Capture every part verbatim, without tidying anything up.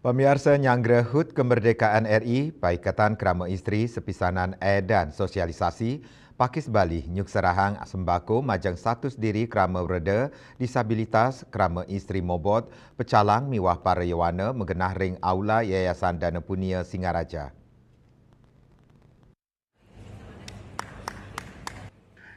Pamiarsa, nyanggra hut kemerdekaan R I, Paikatan Krama Istri sepisanan aedan sosialisasi Pakis Bali nyukserahang sembako majeng satus diri krama werda, disabilitas, krama istri mobot, pecalang miwah para yowana magenah ring aula Yayasan Dana Punia Singaraja.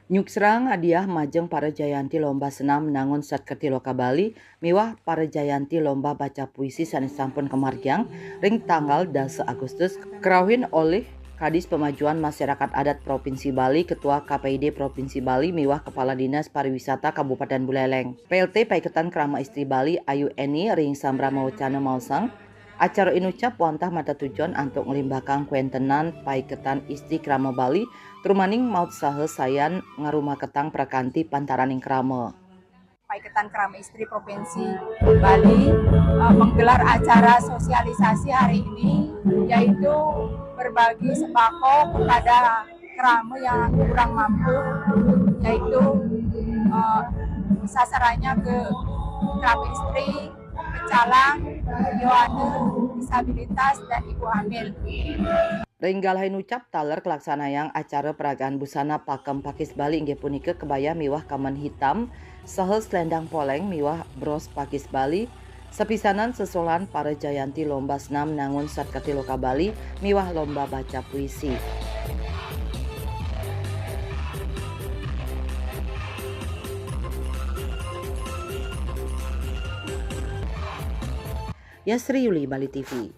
Nyukserahang hadiah majeng para jayanti lomba senam nangun Satkerthi Loka Bali miwah para jayanti lomba baca puisi sane sampun kamargiang ring tanggal dasa Agustus, karauhin olih Kadis Pemajuan Masyarakat Adat Provinsi Bali, Ketua K P I D Provinsi Bali miwah Kepala Dinas Pariwisata Kabupaten Buleleng. P L T Paiketan Krama Istri Bali, Ayu Eni, ring sambrama wacana maosang, acara inucap wantah matatujon antuk nglimbakang kwentenan paiketan istri krama Bali, trumaning mautsaha sayan ngarumaketang prakanti pantaraning krama. Paiketan Krama Istri Provinsi Bali, eh, menggelar acara sosialisasi hari ini, yaitu berbagi sembako kepada krama yang kurang mampu, yaitu, eh, sasarannya ke krama istri, pecalang, yowana, disabilitas, dan ibu hamil. Ring galahe inucap taler kalaksanayang acara peragaan busana pakem Pakis Bali inggih punika kebaya miwah kamen hitam, saha slendang poleng miwah bros Pakis Bali, sapisanan sesolahan para jayanti lomba senam nangun Satkerthi Loka Bali miwah lomba baca puisi. Yasri Yuli, Bali T V.